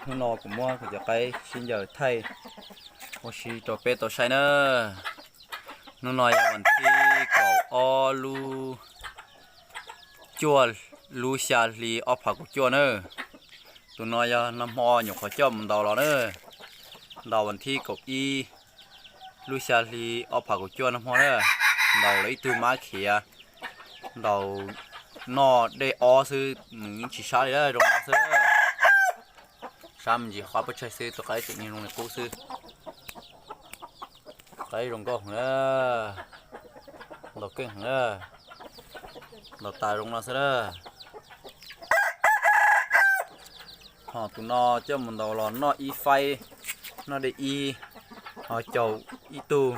Hnub no kuv muab kuv cov qaib sib ncaws thaij ua si rau peb tau saib na. Hnub no yog vas thib kaum ob lub cuaj, lub xya hli ob phav kaum cuaj na. Tus no yog nag hmo nyuam qhuav coj mus ntaus los na. Ntaus vas thib kaum ib lub xya hli ob phav kaum cuaj nag hmo na. Ntaus lawv ib tug mab khiav, ntaus noj dej ob xwb, nws yeej tsis sab li, zoo no xwb. Sab me ntsis qab puab tsaig xwb, tus qaib tseem niag zoo li qub xwb. Qaib zoo nkauj heev na, ntaus keej heev na, ntaus tas zoo no xwb na. Ho tus no coj mus ntaus los noj ib faib, noj dej ib, ho caum ib tug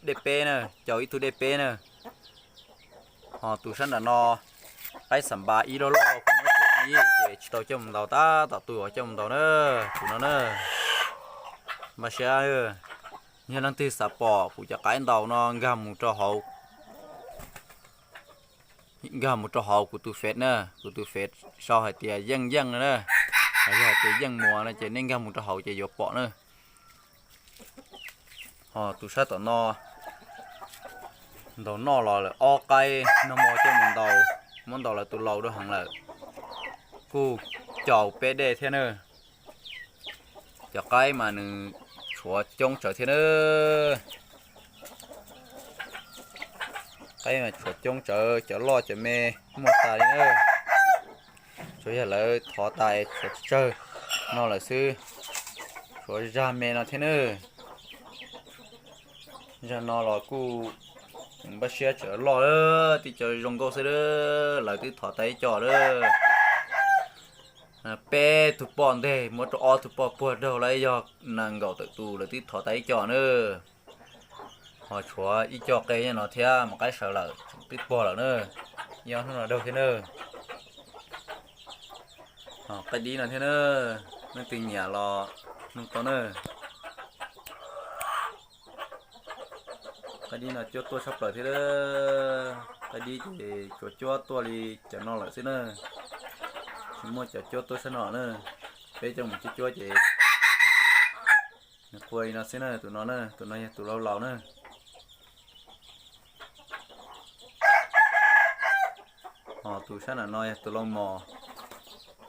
dej peb na, caum ib tug dej peb na. Ho tus sab nram no qaib xam npas ib loj loj, kuv muab tsuam ib ces tsis tau coj mus ntaus, tab tom tus uas coj mus ntaus na, tus no na. Npaj siab, yog leej twg xav pom kuv cov qaib ntaus no nkag mus rau hauv, nkag mus rau hauv kuv tus Face na, kuv tus Face sau hais tias Yeej Yeej no na, yog hais tias Yeej Muas no ces nej nkag mus rau hauv ces yuav pom na. Ho tus sab tom no ntaus noj los lawm ob qaib, nag hmo coj mus ntaus, muab ntaus lawv tus laus dua heev lawm, kuj caum peb dej thiab na. Cov qaib mas nws tshuav coob tsawv thiab na. Qaib mas tshuav coob tsawv, cov loj cov me muaj tas li na. Tsuas yog lawv thov tas tshuav tsawg no lawm xwb, tshuav zag me no thiab na. Zag no los kuj npaj siab tseem loj, tib co zoo nkauj xwb, lawv twb thov tas ib co lawm. Peb tug poj nteg muab rau ob tug poj puag daug lawm, yog nees nkaum tawm tus lawv twb thov tas ib co na. Ho tshuav ib co qe nyob no thiab mas qaib sawv lawm tseem twb puag lawm na, ib ob hnub no daug thiab na. Qaib dib no thiab na, leej twg nyiam los nug tau na. Qaib dib no cuab tuaj tshaj plaws thiab. Qaib dib ces tsuas cuab tuaj li cov no lawm xwb na, tsis muaj cov cuab tuaj sab no na. Peb coj mus cuab cuab ces nws qua li no xwb na, tus no na, tus no yog tus laus laus na. Ho tus sab nram no yog tus laus mos,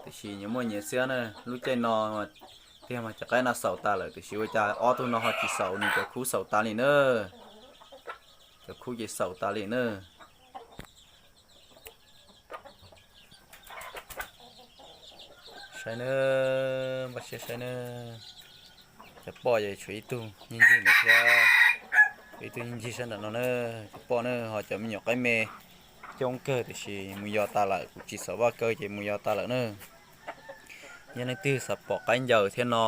tiam sis nyias muaj nyias xiab na. Lub caij no tiag mas cov qaib no xaus tas lawm, tiam sis ua cas ob tug no ho tsis xaus, nws cov khub xaus tas li na. Cov khub ces xaus tas li na. Saib na, npaj siab saib na. Cov poj ces tshuav ib tug ncig ncig ntawd thiab, tshuav ib tug ncig ncig sab nram no na. Cov poj na, ho cov me nyuam qaib me coob kawg tiam sis mus yos tas lawm, kuv tsis xav vaj kaw ces mus yos tas lawm na. Yog leej twg xav pom qaib ncaws thiab no,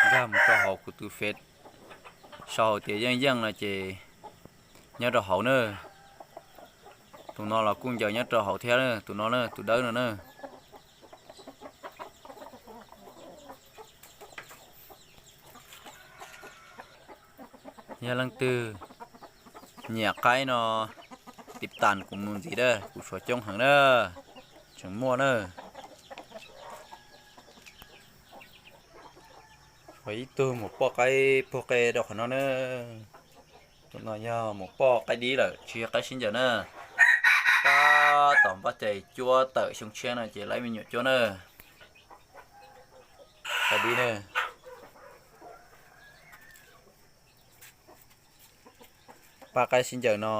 nkag mus rau hauv kuv tus Face, sau tias Yeej Yeej no ces nyob rau hauv na. Tus no los kuj ncaws nyob rau hauv thiab, tus no na, tus dawb no na. Yog leej twg nyiam qaib no, tiv tas kuv mus ntxiv a, kuv tshuav coob heev na, tseem muaj na. Tshuav ib tug mus poj qaib puag qe rau qhov no na. Tus no yog mus poj qaib dib lawm, tsis yog qaib sib ncaws na. Tab tom npaj cai cuab tawm xyoo tshiab no ces laib me nyuam cuab na. Qaib dib na. Paj qaib sib ncaws no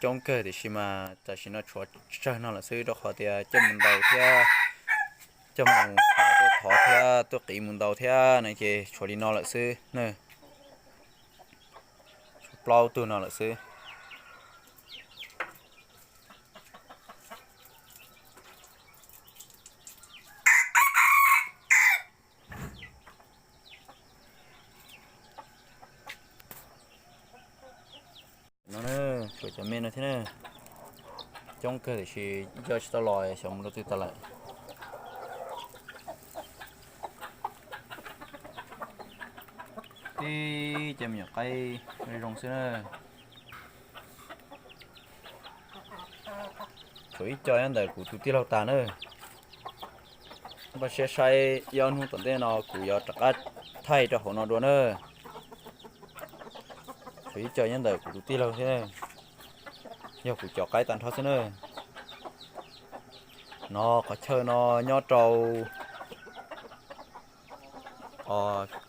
coob kawg tiam sis mas tam sim no tshuav tsawg no lawm xwb, rau qhov tias coj mus ntaus thiab, coj mus tuaj thov thiab tuaj qiv mus ntaus thiab na ces tshuav li no lawm xwb na. Tshuav plaub tug no lawm xwb. No na, tshuav cov me no thiab na. Coob kawg tiam sis ib co tsis tau los xyov mus rau twg tas lawm. Tib co me nyuam qaib zoo xwb na. Tshuav ib co nyob ntawm kuv tus tij laug tas na. Npaj siab saib ib ob hnub tom ntej no kuv yuav rov qab thaij rau hauv no dua na. Kuv ib co nyob ntawm kuv tus tij laug thiab, yog kuv cov qaib tag nrho xwb na. No qhov chaw no nyob rau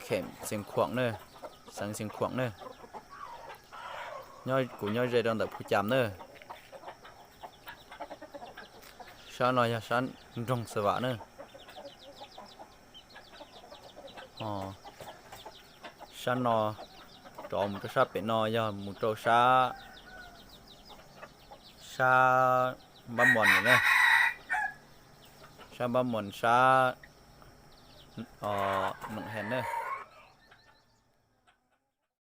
Khem Xeev Khuam na, xeev Xeev Khuam na. Kuv nyob ze rau ntawm Phu Cam na. Sab no yog sab nroog Xav Vam na. Sab no rov mus rau sab pem no yog mus rau sab, sab Npab Mos na, sab Npab Mos sab Noom Hees na.